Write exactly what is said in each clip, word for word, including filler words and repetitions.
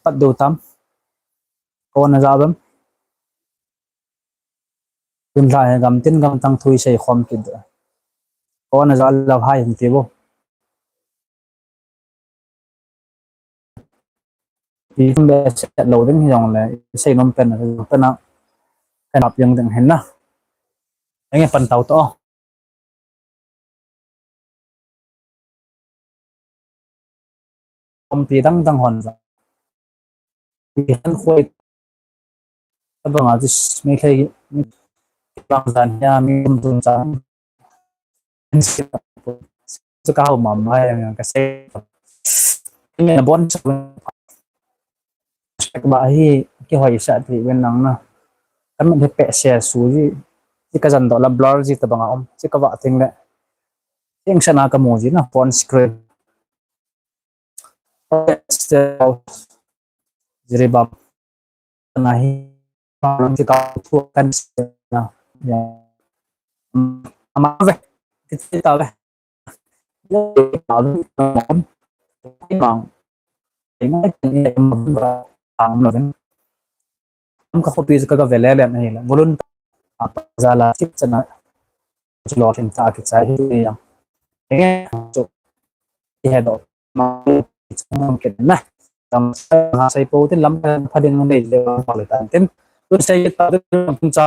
Pat deu tam. Kona ja bam. Tun la he gam tin gam tang thu isei khom kit. Kona ja lou hai hung ti bo. Itum be se lou ding hi jong le, isei nom pen, pen a, pen ap jong ding hin na. Enge pan tau to. Kompi dang dang hon ja. Ihan khoi. Tabang a jis, mi thei, bang jan ya, mi tum tum jan. Chu ka hau mama ya, ka sei. Nge na bon sa. Ba hi, kihoi sa ti ven nang na. Kan man he pe se su ji. Ji ka jan do la blur ji tabang a om. Ji ka va ting le. Eng sana ka mu ji na phone screen. Jiribam. Na hi, ma, ti ka thu kan se na. Ya. Ama ve. Ti ti ta ve. Ya, ta ve. Mang. Ina ni ma ve. Ang na ve. Am ka khopi ka ga ve le le na hi la. Volun ta pa ja la sik chana. Chu lo thin ta ki chai hi ya. Enge chu i he do. Ma chu mong ken na. Tam sa sei po tin lam pha ding nei le ma le tan tin. Tu sei ta tu tum cha.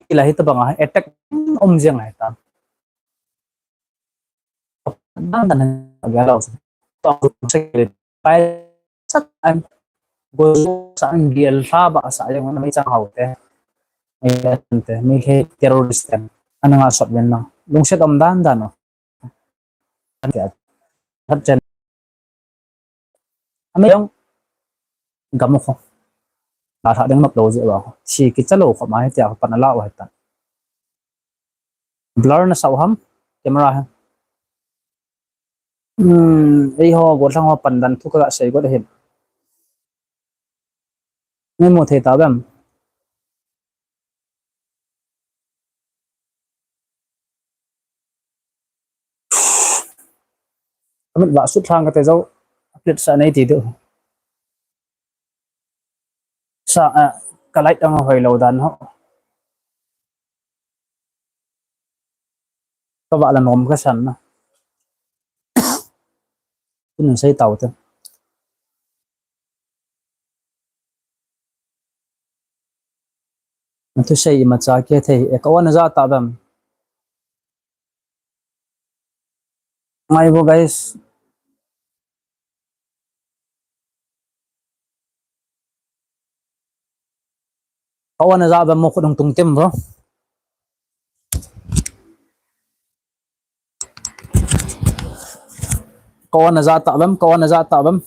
I la hi ta bang a attack um jeng ai ta. Dan dan ga lo. To se le pai sat an go sa an gial hla ba sa yang na mai chang hau te. Mai le te mai le terrorist te. Ana nga sot ven na. Lungset om dan dan no. An te. Hat chen. Amei jong gam u kho. La tha ding nop lou jeh uva kho. Si kicha lou kho ma hitia kho pan ala u hitan. Blur na sau ham camera ha. Hmm, eiho gollhang ho pandan thu ka sei got ahin. Nei mu thei ta bem. Amit va sut thang ka te jo. Update sa nei ti deu. Sa, ah, ka light ang hoi lo dan ho. Ka va la nom ka san na. Tun sei tau te. Thu sei ima cha ke thei e ka on ja ta bam. Ngai bo guys. Ka on ja bam mo khut hung tung tem bo. Ka on ja ta bam, ka on ja ta bam.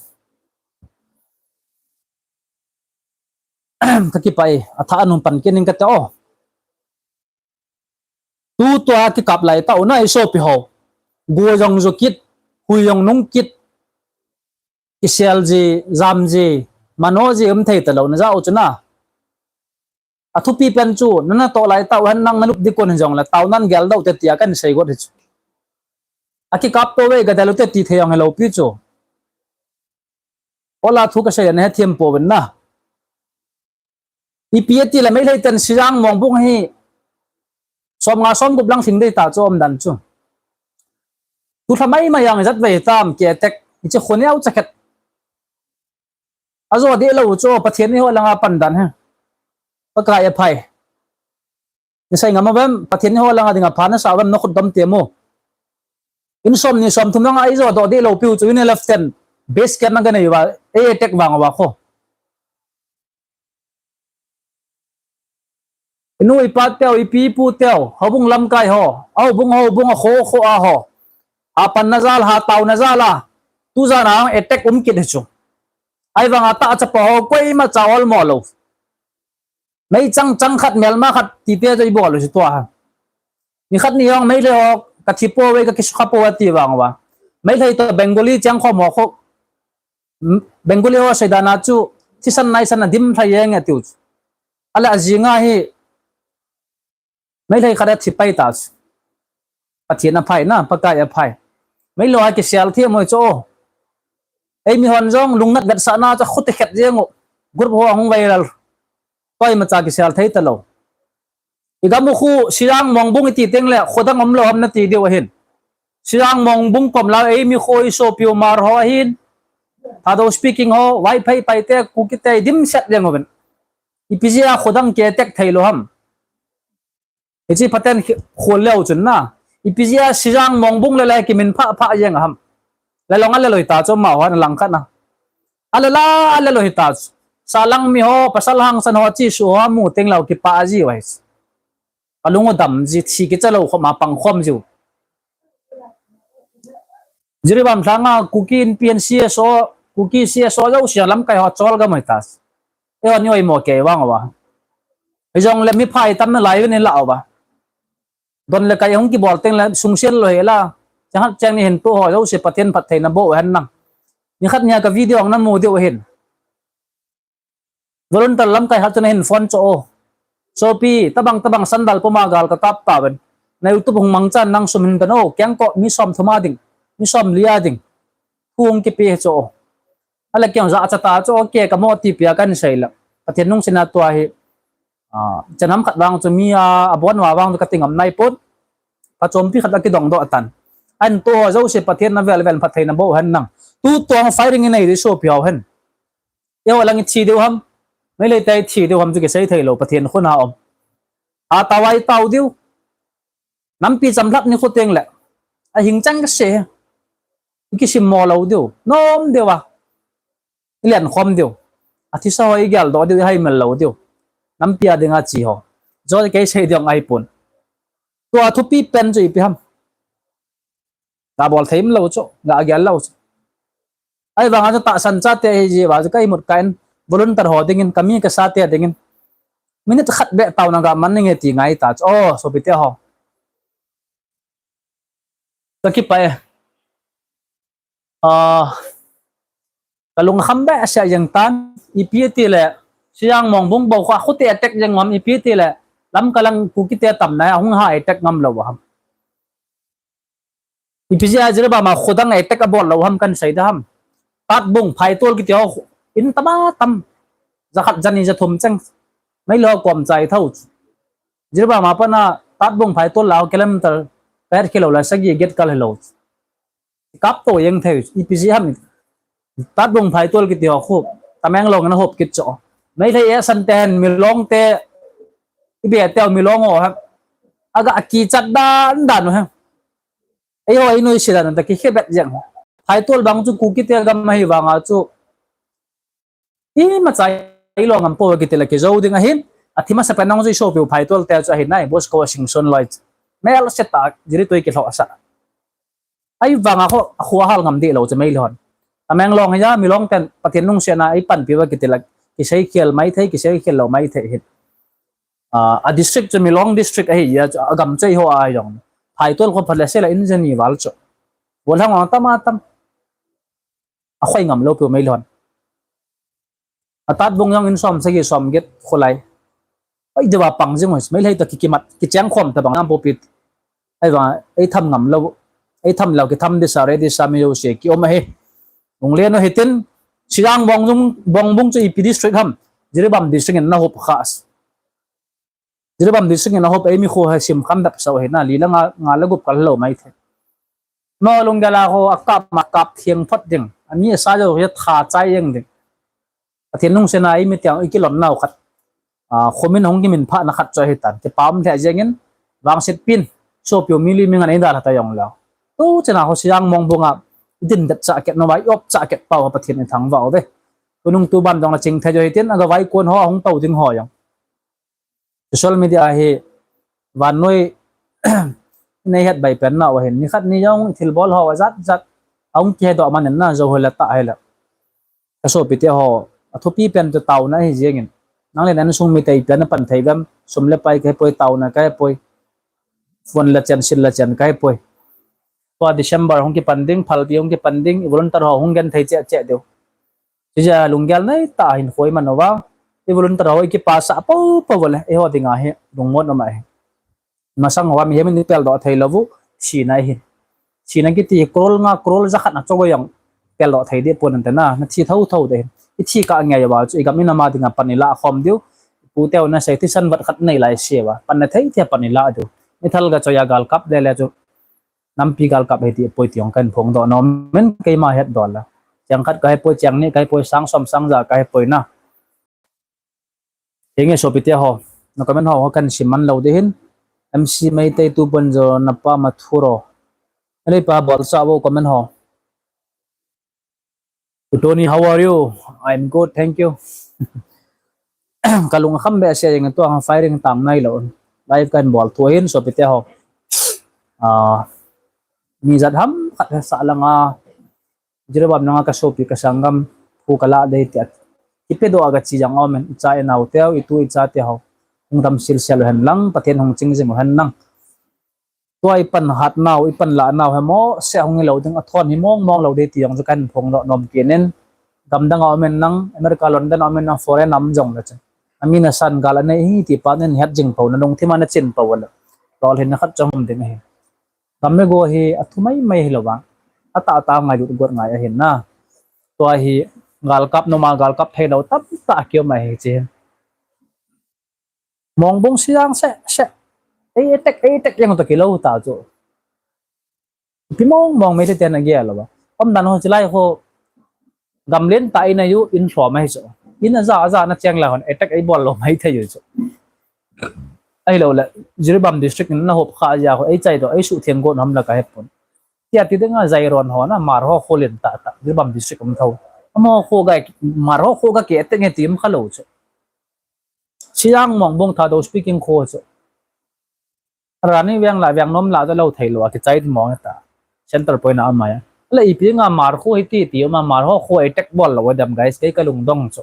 Ka kipai, a tha anung pan kin ning ka te o. Tu tua kikap lai ta u na i sopi ho. Gu jong ju kit, hui jong nung kit. Kisel ji, jam ji, mano ji um thei ta lo na ja u chu na. A thupi pen chu, nana to lai ta u hen nang na lup di kon hin jong la, tau nan gel dau te tia kan sei got hi chu. A kikap to ve ga dalu te ti thei jong he lo pi chu. Ola thu ka sei na he thiam po ven na. Ipi ati la Meitei ten Sijang Mongbung hi som nga som gup lang thing dei ta chu um dan chu. Tu tha mai mai ang jat vei tam ke tek i che khon yau cha khet. A jo de lo chu Pathian ni ho langa pan dan he. Pakai a phai. Ni sai ngam a vem Pathian ni ho langa dinga pha na sa vem na khut dom te mo. In som ni som thum langa i jo do de lo piu chu in left ten. Base camp na ga nei va. E tek vang va kho. Inu ipa teu, ipi ipu teu, houbung lamkai ho, houbung houbung a kho kho a ho. Ha pan na jal, ha tau na jal a. Tu jan a attack um kit hi chu. Ai vang a ta chapa ho koima cha ol mo lo. Mei chang chang khat melma khat ti te jai bol chu tua ha. Ni khat ni jong Meitei ho ka thi po ve ka kisukha po ti vang va. Meitei to Bengali chang kho mo kho. Bengali ho sei dan a chu thisan naisan a dim thai jeng e tiu chu. Ale a jinga hi Meitei khat a thi pai ta chu. Pathian a phai na, Pakai a phai. Meilou a kisel thi mo chu. Eimi hon jong lungnat vetsahna chu khuti khet jeng u. Group ho ahung viral. Tua imacha kisel thei talou. I gam u khu Sirang Mongbung iti teng le khodang umlou ham nati diu ahin. Sirang Mongbung kom lou eimi khu i sopi u Hmar ho ahin. Thadou speaking ho, Vaiphei Paite, Kukite i dimset jeng uvin. Ipi jeh a khodang ki attack thei lou ham. Hiche phaten khi-, khol leu chun na. Ipi jeh a Sirang Mongbung le le kimin pha pha jeng ham. Le long a le loi ta chu ma ho na lang khat na. A le la, a le loi ta chu. Salang mi ho, pasal hangsan ho, chi su ho, mu teng lou kipa ji wai. Kalung u dam ji, thi kicha lou khom a pang khom jiu. Jiribam lhanga Kuki Inpi C S O, Kuki C S O jouse lamkai ho chol gam hoi ta. Eiho ni oi mo kei vang uva. Hijong le mi phai tam nalai uvin la uva. Don le kai hung kibol teng le sungsial lou hela. Chang hat chang ni hin tu ho jouse Pathen phattheina boh hen nang. Ni khat nia ka video ang namu diu hin. Volunteer lamkai khat chun ahin phone cho o. Sopi, tabang tabang sandal puma gal ka kap tauvin. Na YouTube hung mangchan nang sum hin peno, kengkoh mi som thum a ding, mi som li a ding. Thu hung kipe cho o. Ale keng ja cha ta cho o, ke ka mo ti pia kan sei la. Pathen nung sina tua hi. Ah, chanam khat vang chu mi a, abon wa vang chu ka ti ngam nai pon. Pachompi khat a kidong doh tan. An to ho jouse Pathen na vel vel phattheina boh hen nang. Tu tong firing in nei di sopi ho hen. Eiho lang i thi diu ham. Meitei te i thi diu ham chu kisei thei lou, Pathen khun a um. A tawai tau diu. Nampi chamlhat ni khu teng le. A hing chang ka se. I kisim mo lou diu. Nom diu a. I len khom diu. A thisa ho i gel doh diu, i haimil lou diu. Nampi a ding a chi ho. Jo kei sei diu ngai pon. Tua thupi pen chu ipi ham. Ga bol thei lou chu, ga gel lou chu. Ahivang a chu tahsan chate hi ji va chu ka imut ka in volunteer ho dingin, ka mi ka sate dingin. Minute khat beh tauna ga man ninge ti ngai ta chu. Oh, sopi te ho. Ka kipah e. Ah, ka lung kham beh sia jeng tan, ipi ti le, Sirang Mongbung bou kha, khute attack jeng ngam ipi ti le, lam kalang Kukite tam na, hung ha attack ngam lou ham. Ipi jeh a Jiribam a khodang attack abol lou ham kan sei da ham. Tatbung Phaitol kiti ho in tam a tam. Jakhat jani jathum cheng. Meilhei ho kom chai thou. Jiribam a pat na Tatbung Phaitol la kilometer ka het khilou la sagi get kal helou. Kap to jeng thei, ipi jeh ham. Tatbung Phaitol kiti ho khu, Tamenglong in ahop kit cho. Meitei e san ten, Milong te, ibe teu Milong ho ha. Aga kichat dan dan u ha. Eiho i noi sidan ta kikhe bet jeng. Phaitol bang chu Kukite gam ahivang a chu. Imacha i lo ngam pou kiti le kijou ding ahin, athi masapen nang chu i sopiu Phaitol te chu ahin nai, Bosco Singson loi. Mel set a, jiri tui kilhoh sa. Ahivang a kho, a kho hal ngam di lou chu Meilhei hon. Tamenglong hi a, Milong ten, Pathen lungsetna, i panpi uva kiti le, kisei khel mai thei, kisei khel lou mai thei hin. A, a district chu Milong district ahi a, a gam chu eiho a jong. Phaitol kho phat le se la in jani val chu. Bol hang ong tam a tam. A khoi ngam lou piu Meilhei hon. A Tatbung jong in som sagi som get kholai. Oi, deva pang jing hoi, Meilhei to kikimat, kicheng khom ta bang nam popit. Ahivang, ei tham ngam lou, ei tham lou kitham disa, re disa mi jouse ki om ahi. Ung le no hitin, Sirang Mongbung, Mongbung chu ipi district ham, Jiribam district in na hop khas. Jiribam district in ahop eimi kho hi sim kham dap sau hi na, li le nga, nga le gup kal lou mai thei. No lunggel a kho a kap ma kap thiang phot ding. Ami sa jo hi tha chai jeng ding. Pathen lungsetna eimi tiang i kilom nau khat. A, khomin hung kimin pha na khat chu ahi tan. Kipah um lheh jeng in, vangset pin, sopiu mi li mi ngan ei dalha ta jong lou. Tu chena ho Sirang Mongbung a, i din det cha ket no vai, op cha ket pau Pathen in thangvah uve. Tunung tuban jong la ching thei jo hitin, aga vai kon ho, hung tou ding ho jong. Social media hi vannoi nei het bai pen na u ahin, ni khat ni jong thilbol ho ajat jat ahung kihe doh man in na, jo hoi la ta hoi la. Ka sopi te ho, athupi pen chu tauna ahi jeng in. Nang le nang sung mi tei pen na pan thei vem, sum le pai kahe poi, tauna kahe poi. Phone le chen, sil le chen kahe poi. Tua December hung kipan ding, phalbi hung kipan ding, i volunteer ho hung gen thei cheh cheh diu. Chija lunggel nei ta hin khoi man uva. I volunteer ho i kipasa pou pou le, eiho dinga hi lungmon um ahi. Masang ho mi hem in i pel doh thei lou u, thina hi. Thina kiti crore nga, crore jakhat na cho go jong. Tel doh thei deh pon ante na, na thi thotho deh hin. I thi kah ngei uva chu i gam in ama dinga pan i lah khom diu. Pu teu na sei thisan vat khat nei lai se uva. Pan na thei thei pan i lah diu. Mi thal ga choi a gal kap deh le chu. Nampi gal kap hi ti poi ti jong kahin phongdoh nom in keima het dol a. Chang khat ka he poi, chang ni ka he poi, sang som sang ja ka he poi na. Henge sopite ho, na comment ho, ho kahin sim man lou ding ahin. M C Meitei two point zero na pa ma thu ro. Alei pa bol sa vo comment ho. Tony, how are you? I'm good, thank you. Ka lung akham behseh jeng, tua firing tang nai lou. Live kahin bol thu ahin sopite ho. Ah, mi jat ham khat he sa langa. Jiribam langa ka sopi ka sanggam thu ka lah dei tia. Kipe doh a ka chi jang aum in, i cha i nau teu, i tu i cha teu ho. Hung dam sil sil u hen lang, Pathen hung ching jing u hen lang. Tua i pan hat nau, i pan lah nau he mo, se hung hi lou ding, a thon hi mong mong lou dei ti jong chu kahin phongdoh nom kit in. Gam dang a um in lang, America, London a um in lang, foreign a um jong le chu. A mi na san gal a nei hi ti pa nin het jing po, na lungthim a na chin po le. Lolhin na khat jong um ding ahi. Gam le go hi a thu mai mai hi lou va. A ta ta ngailut got ngai ahin na. Tua hi gal kap nom a gal kap thei lou tamtah a kium ahi chi. Mongbung siang se se. Ei attack, ei attack jeng toh kilou ta chu. Ipi mong mong Meitei ten a gel lou va. Umdan ho chilai ho gam lentah in a u in lhom ahi chu. In a ja a ja na cheng lai hon attack ei bol lou mai thei u chu. Ahilou le, Jiribam district in na hop kha jia ho, ei chai toh, ei suhtheng got ham la ka he pon. Tia ti ding a Zairon ho na, Hmar ho kho lentah tah, Jiribam district um tho. Amaho kho ga, Hmar ho kho ga ki attack nge ti um kha lou chu. Siang Mongbung Thadou speaking kho chu. Rani veng la, veng nom la, ja lou thei lou, a kichai mong ta. Center point a amai. Le ipi nga Hmar kho hi ti, ti um a Hmar ho kho attack bol lou dam guys, kei ka lungdong chu.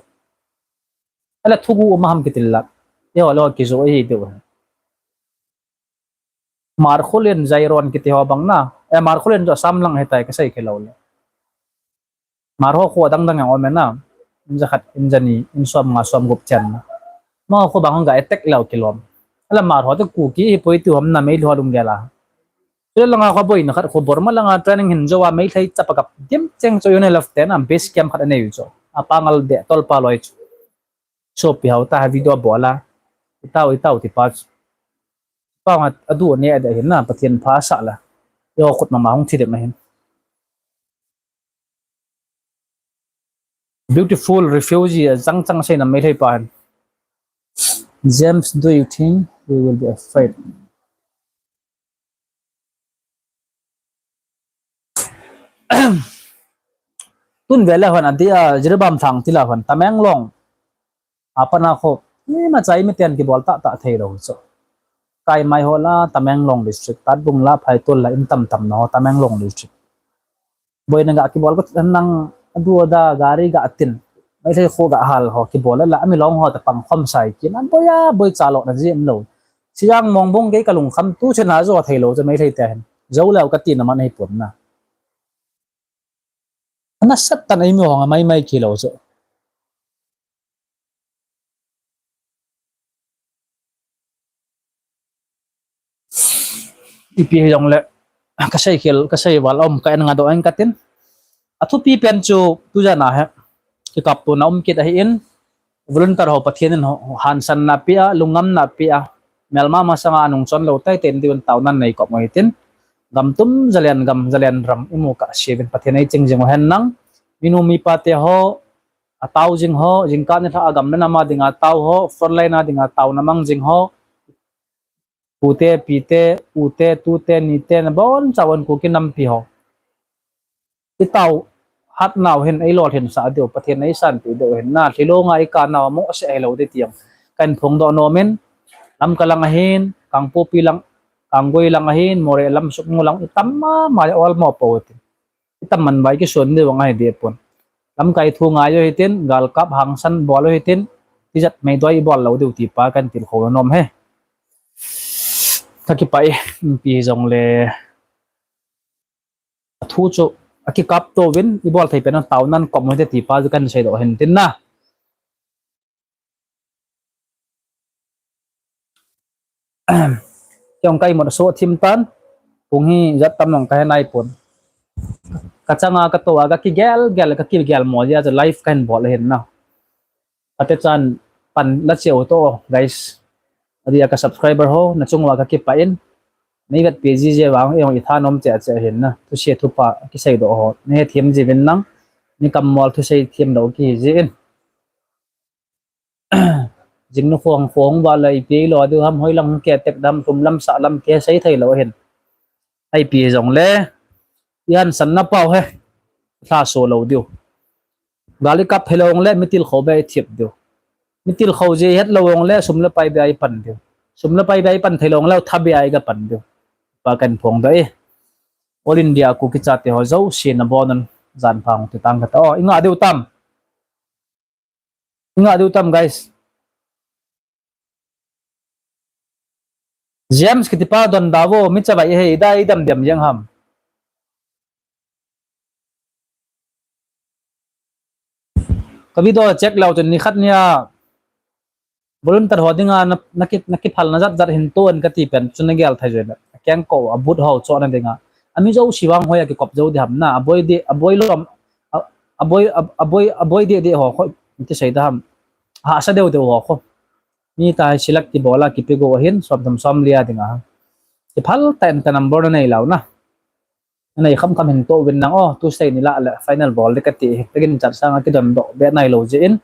Ala thugu um a ham kitil la. Eiho le kijo hi deu. Hmar kho len Zairon kiti ho bang na. Eh, Hmar kho len jo Assam lang hitai ka sei khe lou le. Hmar ho kho dang dang jong um e na. In ja khat, in ja ni, in som nga som gup chen na. Amaho kho bang ga attack lou kilom. Ala Hmar ho te Kuki hi poi ti hom na Meitei ho lung gel a. Chule langa kho boina khat kho Burma langa training hin jo a Meitei chapa gap dim cheng chu UNLF te na base camp khat anei u chu. A pangal de tol pa loi chu. Sopi hao ta video bol a. I tao, i tao ti pa chu. Pa nga adu ne de hin na Pathen pha sa la. Eiho khut mama hung thi dem ahin. Beautiful refugee, a chang chang sei na Meitei pa hin. James, do you think we will be afraid? Tun vele hon adia Jiribam thang tila hon Tamenglong. Apana kho. Ima chai mi ten kibol tah tah thei lou chu. Kai mai ho la Tamenglong district, Tatbung la, Phaitol la, in tam tam na ho Tamenglong district. Boina ga kibol ko nang adu da gari ga tin. Meitei kho ga hal ho kibol la, ami long ho ta pang khom sai kin. An boya, boi cha lo na jim lou. Siang Mongbung kei ka lungkham tu chen a jo thei lou chu Meitei te hin. Jo leu ka ti na man hi pon na. Ana sat tan ei mi hong a mai mai ki lou chu. Ipi hi jong le, ka sei khel, ka sei val um ka en nga do en ka tin. A thupi pen chu tu jan a he. Kikap tu na um kit ahi in, volunteer ho Pathen in ho, hansan na pia, lungam na pia, melma masanga anung chon lou tai ten diun tau nan nei kop mo hitin. Gam tum zalen gam, zalen ram, imu ka sievin Pathen ei ching jing u hen lang. Minu mipa te ho, a tau jing ho, jingkah ni lha a gam le nam a dinga tau ho, frontline a dinga tau na mang jing ho, pute, pite, ute, tute, nite, na bon chauvin Kuki nampi ho. I tau hat nau hin ei lolhin sa diu, Pathen ei sanpi diu hin na, thilong a i ka nau mo se hello ding tiang. Kan phongdoh nom in, Lamka lang ahin, Kangpokpi lang, Kanggui lang ahin, Moreh lam Sugnu lang, i tam mama le ol mo po tin. I tam man vai kison diu ngai deh pon. Lamkai thu ngai u hitin, galkap hangsan bol u hitin, tijat meidoi bol lou diu ti pa kan tilkhou nom e. Ka kipah e, ipi jong le. A thu chu, a kikap tou vin, i bol thei pen a tau nan kom u hite ti pa chu kan seidoh hin tin na. Kei jong ka imut a so thim tan, pung hi jat tam jong ka he nai pon. Kachanga katou a kakigel gel, kakigel mo jeh a chu live kahin bol ahin na. Ate chan pan la cheu to, guys. Adia ka subscriber ho, nachung uva kakipah in. Nei vetpi jiji vang, eiho itha nom cheh cheh ahin na. Thusei thupha kisei doh ho. Nei hethem jiuvin lang. Nei kammol thusei them lou kihi jin. Jingnu khong khong va lei pi lo diu ham, hoilang ke tek dam, tum lam sa lam ke sei thei lou hin. Ai pi jong le, i han san na pau he, tha so lou diu. Gal i kap he lou le, mitil kho be i thiap diu. Mitil kho je het lou le, sum le pai be i pan diu. Sum le pai be i pan thei lou le, tha be i ka pan diu. Pa kan phong da e. All India Kuki chate ho jouse nabonun jan pha hung ti tang kata. O, i nga diu tam. I nga diu tam, guys. James kiti pa don da vo, mi chavai he, i dai dam diam jeng ham. Ka video check lou chun ni khat nia, volunteer ho dinga na, na ki, na kiphal na jat jat hin ton kati pen chu na gel thei joi na. Keng ko a but ho cho na dinga. Ami jouse vang hoi a kikop jou di ham na, a boi di, a boi lom, a, a boi, a, a boi, a boi di di ho, hoi, ti sei da ham. Hahsa deu deu ho kho. Mi ta hi select kibol a kipe go ahin, som thum som li a dinga. Kiphal tah in ka number na nei lou na. Nei kham kham hin to uvin lang o, Tuesday ni lah le final bol di kati hi. Ka ginchat sang a kidon doh be nai lou jeh in.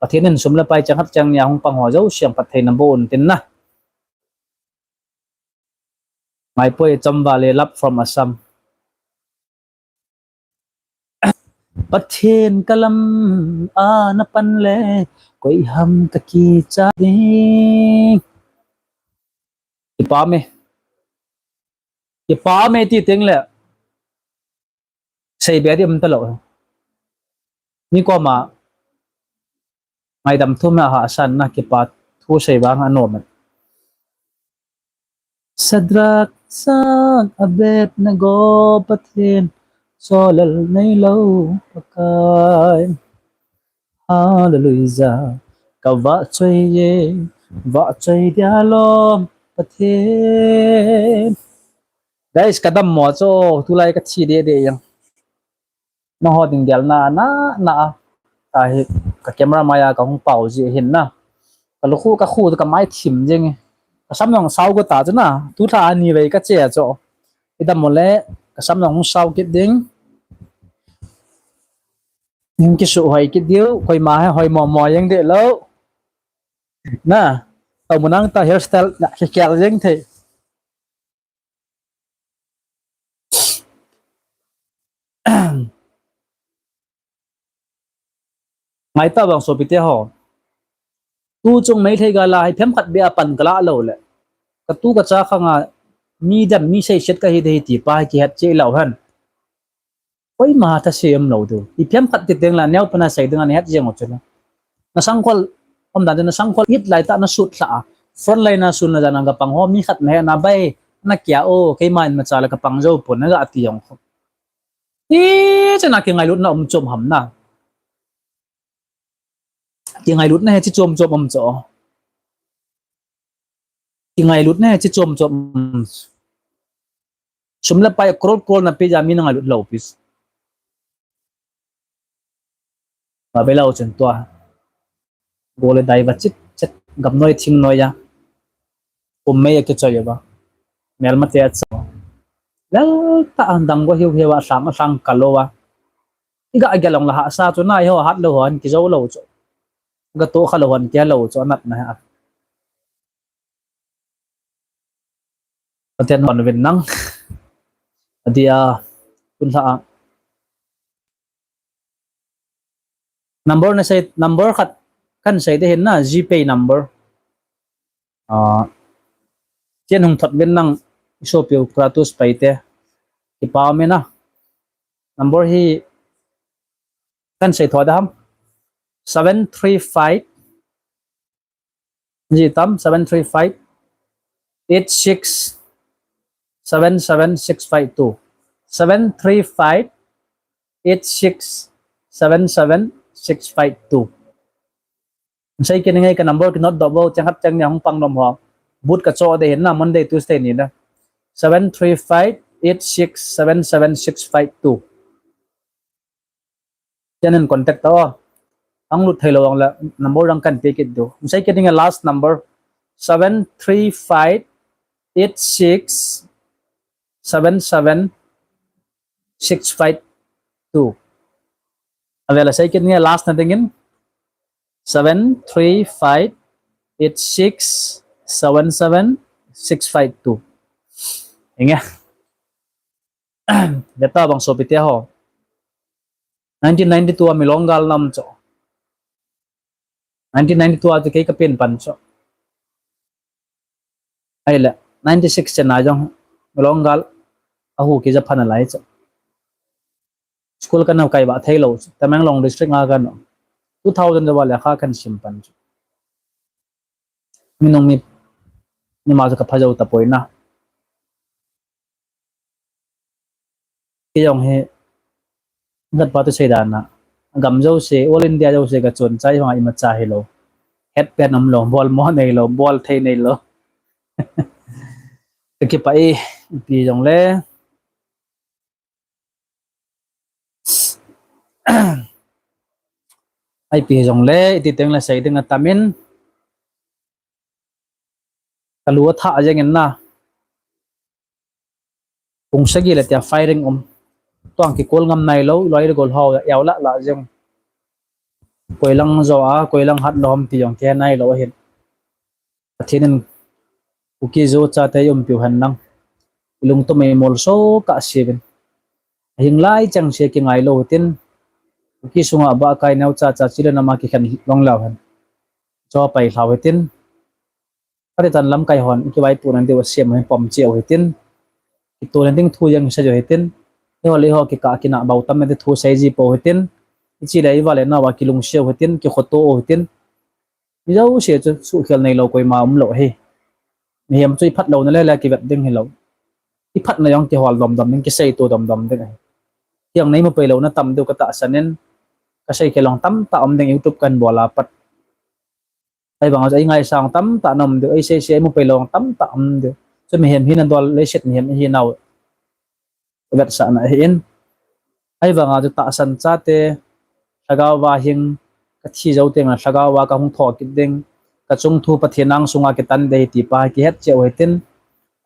Pathen in sum le pai chang khat chang ni a hung pang ho jouse jong phatthei na boh un tin na. Maipoi Chamvale, love from Assam. Pathen ka lam a na pan le, koi ham ka kicha ding. Kipa me. Kipa me ti teng le. Sei be di um ta lou. Mi koma ngaidam thu ma hahsa na, kipa thu sei vang a nom e. Sadrak, Mesak, Abednego, Pathen cholal neilou Pakai. Hallelujah. Ka vahchoi e, vahchoi dia lom Pathen. Guys, ka dammo chu, tulai ka thi deh deh jeng. Nangho ding gelna, na, na, a. Tahi, ka camera maiya ka hung pao ji hin na. Ka lukhu, ka khu, ka mai thim jeng e. Ka sam jong sao go ta chu na. Tu lha a ni vei ka che chu. I dammo le, ka sam jong hung sao kit ding. Hung kisuhoi kit diu, koima hi hoi mo mo jeng deh lou. Na, tao mu nang ta hairstyle, na, kikel jeng thei. Ngai ta vang sopite ho. Tu chung Meitei gal a hi phemkhat beh a pan ka la lou le. Ka tu ka cha khang a mi dem mi seiset ka hi ding hi ti pa hi kihet cheh lou hen. Koima thase um lou diu. I phemkhat ti teng le neo pana sei ding a na het jeng u chu la. Na sangkhol, um dan chu na sangkhol it lai tah na sut lha a. Front line a sun na jan a ka pang ho mi khat na he na bai. Na kia o, keima in ma cha le ka pang jou pon na ga ti jong kho. Hiche na kingailutna um chom ham na. Kingailutna hi chi chom chom um cho. Kingailutna hi chi chom chom um. Sum le pai crore crore na pe ja mi na ngailut lou pis. Ba be lou chen tua. Go le dai va chit chit gam noi thing noi a. Kum mei a kichoi a va. Mel ma te a cha. Lel ta an dang go hiu hiu a sang a sang ka lou a. I ga a gelong la hahsa chu na i ho hat lou hon ki jou lou chu. Ga to kha lou hon ki ha lou chu a nat na ha. Pathen hon vin nang. A dia, kun lha a. Number na sei, number khat kan sei te hin na, GPay number. Ah, chen hung thot vin nang, i sopiu Kratos Paite. Kipa me na. Number hi kan sei tho da ham. Seven three five, ji tam, seven three five, eight six, seven seven six five two. Seven three five, eight six, seven seven six five two. Sei kit ngai ka number ki note doh vo, chang khat chang ni hung pang nom ho. But ka cho de hin na, Monday, Tuesday ni na. Seven three five, eight six, seven seven six five two. Chen in contact tao. Ang lut thei lou ang le number dang kan pe kit diu. Hung sei kit ding e last number seven three five eight six seven seven six five two. Avel a sei kit ding e last na dingin seven three five eight six seven seven six five two. Inge. Beta bang sopite ho. Nineteen ninety-two a Milong gal nam cho. Nineteen ninety-two a tu kei ka pen pan cho. Ahile, ninety-six chen a jong Milong gal a hu kija phan a lai cho. School kan kai ba thei lou cho. Tamenglong district nga kan. Two thousand ja ba le kha kan sim pan cho. Minung mi, mi ma cho ka pha jo ta poi na. Kei jong hi, ngat pa tu sei dan a. Gam jouse, all India jouse ka chun chai hong a ima cha hi lou. Het pen um lou, bol mo nei lou, bol thei nei lou. Ka kipa e, ipi jong le. Ai pi jong le, iti teng le sei ding a tamin. Ka lu a tha a jeng in na. Pung sagi le tia firing um. Tuang kikol ngam nai lou, loi le gol hau, yau la la jeng. Koi lang jo a, koi lang hat lou ham ti jong ke nai lou hin. Pathen in Kuki Zo chate i umpiu hen lang. I lungtom i molso kah siuvin. Ahing lai chang se kingai lou hitin. Kuki sunga ba kai neo cha cha chile nama kikhen long leu hen. Cho pai lhau hitin. Kati tan lamkai hon, i kivaipohna diu a siam hi pom cheh u hitin. Kitoh le ding thu jeng sei u hitin. Eiho le eiho kikah kinah bau tam e ti thu sei ji pou hitin. I chi le i va le nau a kilungsiau hitin, kikhoto u hitin. Mi jouse chu suhkhel neilou koima umlou ahi. Mihem chu i phatlouna le le kivet ding hilou. I phatna jong kihol domdom ding, kiseitu domdom ding ahi. Hiang nei mu pailouna tam diu ka tahsan in, ka seikhel jong tamtah um ding YouTube kan bol a pat. Ahivang a chu eingaisang tamtah na um diu, eiseise eimu pailou jong tamtah um diu. Chu mihem hina dol leiset mihem ihinau. Vetsahna ahin. Ahivanga chu tahsan chate, lhagao va hing, ka thi jou teng le lhagao va ka hung thou kit ding, ka chungthu Pathen angsunga kitan ding ahi ti pa kihet cheh u hitin,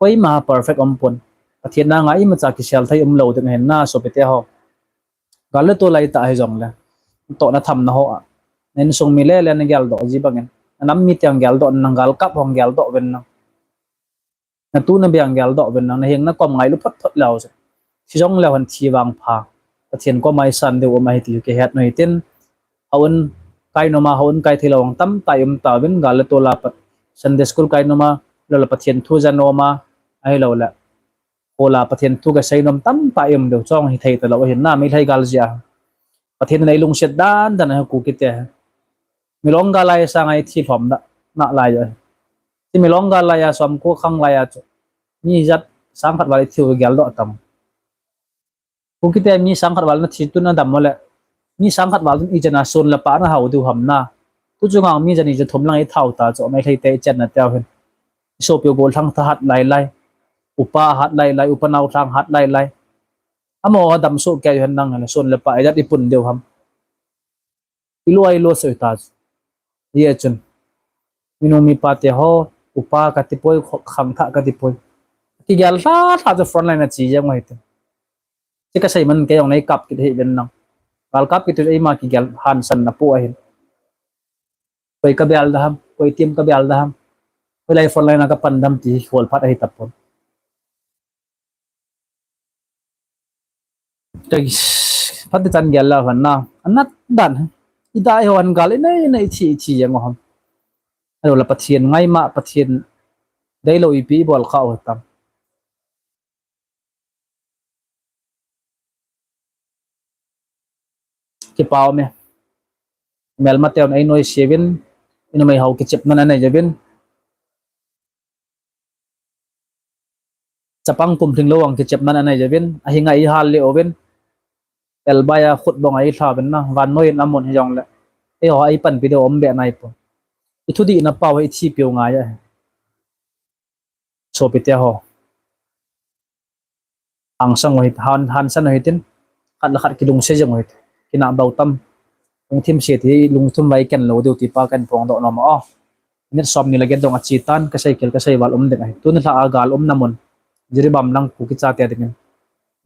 koima perfect umpon. Pathen anga imacha kisel thei umlou ding ahin na sopite ho. Gal le tol lai tah hijongle, tohna thamna ho a, na insung mi le le na geldoh ji bangin, na nam mite ang geldoh, na galkap hong geldoh uvin lang. Na tu na bia ang geldoh uvin lang, na hing na kom ngailu phot phot leu chu. Thi jongleu hen thi vangpha. Pathen koma i san diu um ahi ti kihet u hitin. Houin kai nom a, houin kai theilou ang tamtah i um tauvin, gal le tol a pat Sunday school kai nom a, lou le Pathen thu ja nom a, ahilou le. Hol a Pathen thu kisei nom tamtah i um diu, chong hithei talou ahin na, Meitei gal jeh a. Pathen in eilungset dan dan a Kukite. Milong gal lai sanga i thi lhom da, na lai a. Ti Milong gal lai a, somko khang lai a chu. Mi ijat sangkhat val i thiu geldoh tam. Kukite mi sangkhat val na thi tu na dam mo le. Mi sangkhat val tun ijat na sun le pa na hao diu ham na. Tu chunga mi jani jathum lang i thau ta chu, Meitei te ichenna teu hin. I sopiu golhang tha hat lai lai. Upa hat lai lai, upa naolhang hat lai lai. Amaho dam soh kei u hen nang le sun le pa ijat i pun diu ham. I lou a i lou soi ta chu. Hijeh chun. Minu mipa te ho, upa kati poi, kho-, khangthah kati poi. Kigel lha lha chu frontline a che jeng u hite. Che kasei man kei jong nei kap kit hih uvin lang. Gal kap kit u eima kigel hansan na pu ahin. Koi ka bel da ham, koi team ka bel da ham. Hoilai frontline a ka pan dam ti hi khol phat ahi tapon. Phat chan gel la han na. Anat dan. I dai ho an gal i nei nei thi thi jeng u ham. Ahilou le Pathen ngaima Pathen deilou ipi i bol kha u tam. Kipa um e. Melma teun ei noise uvin, i numei ho kichepna anei uvin. Chapang kum lhinglou ang kichepna anei uvin, ahinga i hal le uvin. Elbai a khut bong a i lha uvin na, vannoi in amun hijongle. Eiho a i panpi diu um be nai pon. I thudihna pau hi i thi piu ngai ahi. Sopite ho. Hangsang u hit, han, hansan u hitin, khat le khat kilungse jeng u hit. Ina bau tam. Lungthim se ti lungthim vai ken lo diu ti pa ken phong doh nom a. Minute som ni le get dong a chi tan ka sei kel ka sei val um ding ahi. Tuni lha a gal um na mun. Jiribam lang Kuki chate dingin.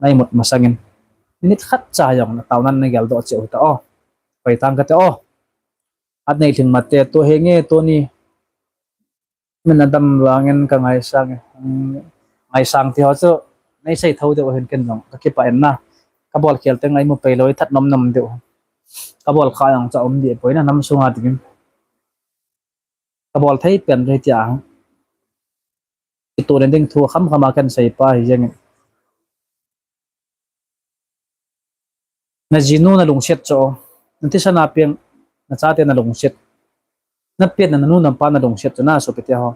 Nai mut masangin. Minute khat cha jong na taunan na gel doh cheu ta o. Pai tang ka te o. At nei thing mate to he nge to ni. Min adam vangin ka ngaisang e. Ngaisang ti ho chu nei sei tho deu hin ken jong ka kipa en na. Ka bol khel teng ai mu pei lo i that nom nom deu. Ka bol kha jong cha um di poi na nam sunga tingin. Ka bol thei pen re tia. Kitu len ding thu kham kham a kan sei pa hi jeng. Na jinu na lungset cho. Na tisa na piang na chate na lungset. Na pian na nu na pa na lungset cho na so pete ho.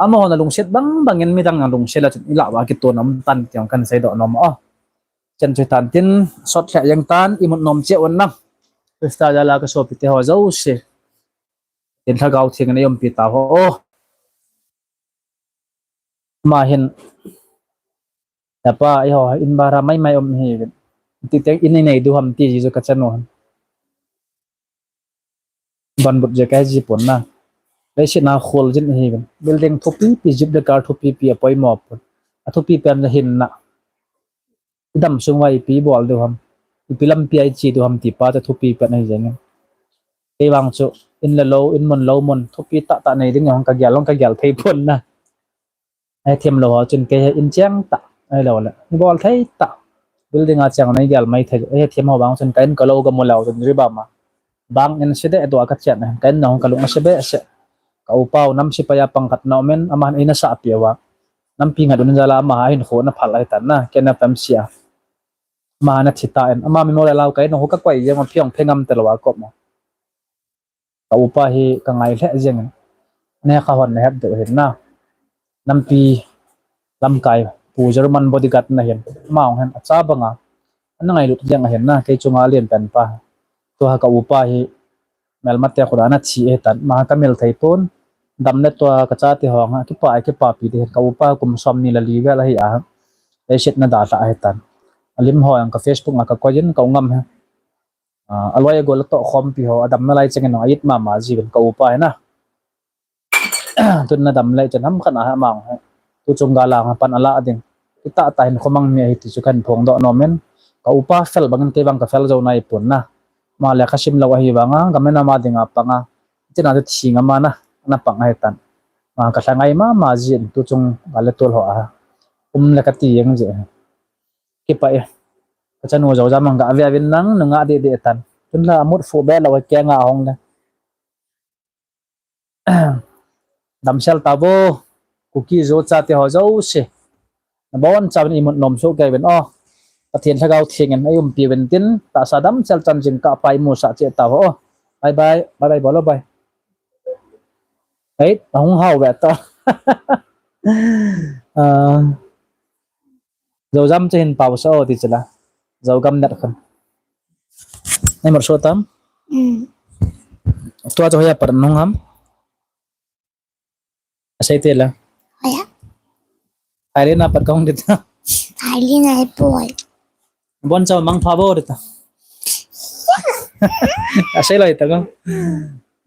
Amaho na lungset bang bangin midang na lungset la chun ila wa kitu na um tan tiang kan sei doh nom a. Chen chu tan tin sot leh jeng tan imut nom che on na. Krista jala ka so pete ho jo se. Tin lhagao thing na yom pi ta ho. Ma hin. Tapa, i ho, in bara mai mai om hi. Ti te in nei du ham ti ji jo ka chanu ham. Ban but je kai ji pon na. Lei si na khol jin hi. Building thupi pi jip de kar thupi pi a poimo pon. A thupi pen hin na. Dam sung vai pi bol du ham. Ipi lam pi ai chi du ham ti pa ta thupi pen hi jeng. Kei vang chu in la lo, in mun lo mun. Thupi ta ta nei ding hong ka gel, hong ka gel thei pon na. Ai thiam lo ho chun kei in cheng ta. Ai lo le. Bol thei ta. Building a cheng nei gel mai thei. Ai thiam ho vang chun ka in ka lo ka mu lo chun ri ba ma. Bang in si de dua ka chian. Ka in nong ka lung a si be se. Ka upa u nam si pa ya pang khat na men ama in a sa pi wa. Nam pi ngat un jala ama hin kho na phal ai tan na. Ke na pam sia. Ama na thi ta en. Ama mi mo la lau ka in ho ka koi je ma phiong phengam te lo wa ko mo. Ka upa hi ka ngai lheh jeng in. Ne kha hon na het deuh hin na. Nampi lamkai pu German bodyguard na hin. Ama hong hin acha banga. Ana ngai lut jeng a hin na. Kei chunga lian pen pa. Tua ka upa hi melmate khuda na thi e tan. Ma ka mel thei pon. Dam le tua ka chate hong ha. Kipa e kipa pi de hin. Ka upa kum som ni la li vel a hi a. Leiset na da ta a hi tan. Alim ho ang ka Facebook nga ka koi jin ka ungam he. A, aloi a gol a toh khompi ho, a dam nalai chengin nong a it mama ji ven ka upa hi na. Tun na dam lai chen ham khat a ha mang he. Tu chung ga lang ha pan a la ding. Kita ta hin khomang mi ahi ti chu kan phong doh nom in. Ka upa fel bangin kei bang ka fel jo nai pon na. Ma le kha sim lo ahi vanga, gamen ama ding a panga. Tina tu thi nga ma na, na pang ahi tan. Ma ka hla ngai mama ji in tu chung ga le tul ho a. Um le ka ti jeng ji. Kipa e. Ka chanu jo jam ang ga ve avin nang, nang a de de tan. Tun la mut fu be lo ke nga hong le. Damsel ta vo. Kuki jo chate ho jo se. Na bon cha ben imut nom so ke ben o. Pathen lhagao theng in ai umpi ben tin. Tahsa damsel chan jing ka pai mu sa che ta ho. Bye bye. Bye bye bolo bye. Ei, ahung hao ve ta. Ah. Zogam chu hin pau sa o ti chila. Zogam nat khan. Nei mar so tam? Mm. Tua chu hoya par nung ham? Asei te la. Hoya. Ai le na pat kong dit. Ai le na ai poi. Bon chau mang pha bo dit. Asei lai ta ko.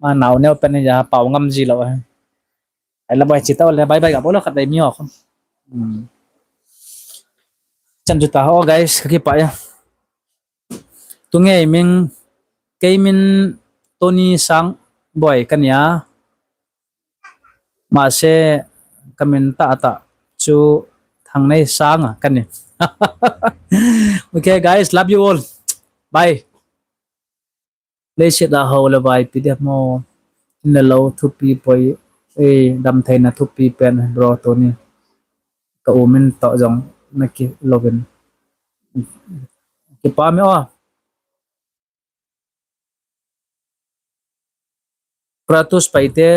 Ma nau neo pen ya pau ngam ji lo. Ai la boi chi ta le bye bye ga bolo khat dai mi ho khun. Hmm. Chan chu ta ho guys, ka kipa ya. Tu nge min, kei min Tony Sang boi ka nia. Ma se ka min ta ta chu Thangnei Sang a ka ni. Okay guys, love you all. Bye. Leiset a ho le vai pi de mo. In le lo thupi poi. Ei, dam theina thupi pen bro Tony. Ka u min to jong na ki lovin. Kipa me o. Kratos Paite.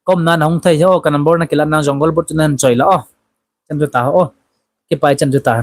Kom na na hung thei ho ka number na kilat na jong gol bot na choi la o. Chan chu ta ho. Kipa chan chu ta.